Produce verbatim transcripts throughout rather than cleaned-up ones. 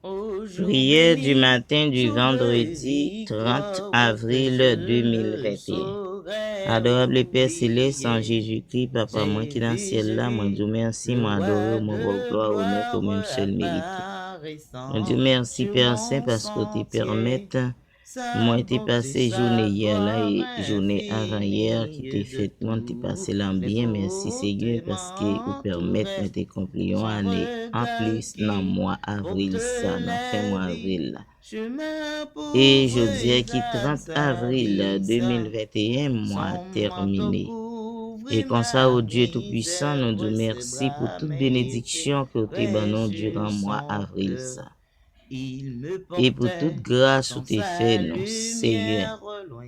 Prière du matin du vendredi trente avril deux mille vingt et un. Adorable Père Céleste, en Jésus-Christ, Papa mwen ki nan syèl la, mwen di w mèsi, mwen adore w, mwen ba w glwa, onè ke w menm sèl merite. Mwen di w mèsi, Pè Sen, paske w te pèmèt mwen te pase jounen yè la e jounen avan yè ki te fèt mwen te pase l an byen. Mèsi, Senyè, paske ou pèmèt mwen te konpli yon ane anplis nan mwa avril sa, nan fen mwa avril la. E jodi a ki trant avril de mil venteyen, mwa a tèmine. E konsa, o Dye Toupisan, nou di w mèsi pou tout benediksyon ke w te ban nou diran mwa avril sa. E pou tout gras ou te fè nou, Senyè,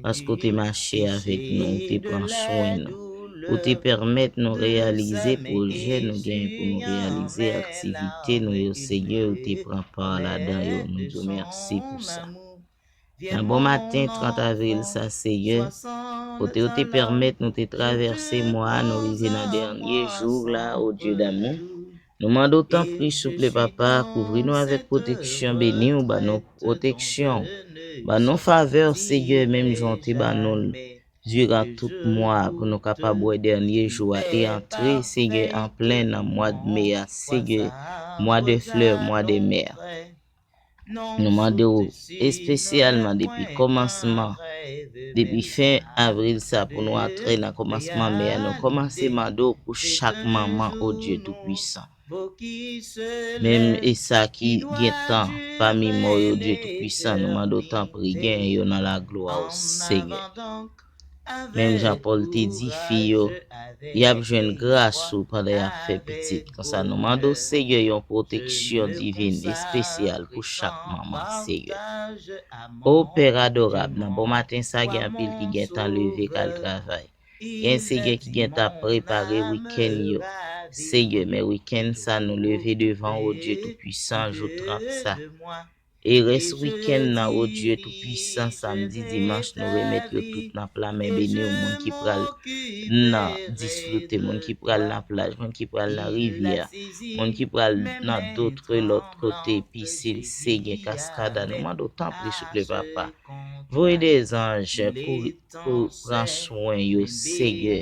paske w te mache avèk nou, ou te pran swen nou. Ou te pèmèt nou reyalize pwojè nou gen pou nou reyalize, aktivite nou yo, Senyè, ou te pran pa ladan yo. Nou di w mèsi pou sa. Nan bon maten trant avril sa, Senyè, kote w te pèmèt nou te travèse mwa a, nou rive nan dènye jou la, o Dye damou. Nou mande w tanpri, souple, Papa, kouvri nou avèk pwoteksyon, beni w, ban nou pwoteksyon, ban nou favè, Senyè, menm jan w te ban nou l diran tout mwa, pou nou kapab wè dènye jou a e antre, Senyè, an plen nan mwa de me a, Senyè, mwa de flè, mwa de mè a. Nou mande w espesyalman depi kòmansman, depi fen avril sa, pou nou antre nan kòmansman me a, nou kòmanse mande w pou chak manman, o Dye Toupisan. Menm e sa ki gentan pami mò yo, Dye Toupisan, nou mande w tanpri, genyen yo nan laglwa w, Senyè. Menm jan Pòl te di fi yo, y ap jwenn gras ou pandan y ap fè pitit. Konsa, nou mande w, Senyè, yon pwoteksyon divin espesyal pou chak manman, Senyè. O Pè adorab, nan bon maten sa, gen anpil ki gentan leve k al travay. Gen, Senyè, ki gentan prepare wikenn yo. Senyè, men wikenn sa, nou leve devan w, o Dye Toupisan, jou trant sa. E rès wikenn nan, o Dye Toupisan, samdi, dimanch, nou remèt yo tout nan pla men beni w. Moun ki pral nan disfrite, moun ki pral nan plaj, moun ki pral nan rivyè, moun ki pral nan dòt lòt kote, pisin, Senyè, kaskada, nou mande w tanpri, souple, Papa. Voye de zanj, kouri pou pran swen yo, Senyè.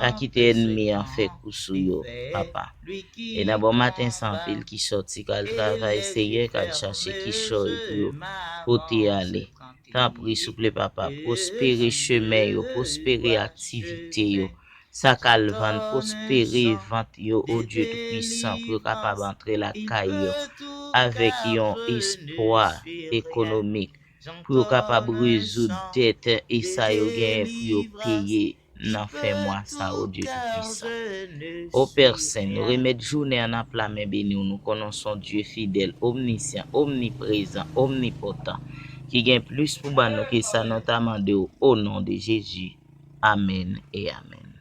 Pa kite ènmi an fè kou sou yo, Papa. E nan bon maten sa, anpil ki sòti k al travay, Senyè, k al chache kichòy pou yo pote ale. Tanpri, souple, Papa, pwospere chemen yo, pwospere aktivite yo. Sa k al vann, pwospere vant yo, o Dye Toupisan, pou yo kapab antre lakay yo avèk yon espwa ekonomik, pou yo kapab rezoud dèt e sa yo genyen pou yo peye nan fen mwa sa, o Dye Toupisan. O Pè Sen, nou remèt jounen an nan pla men beni w. Nou konnen w se yon Dye fidèl, omnisyan, omniprezan, omnipòtan, ki gen plis pou ban nou ke sa nou ta mande w, o non de Jezi. Amèn e amèn.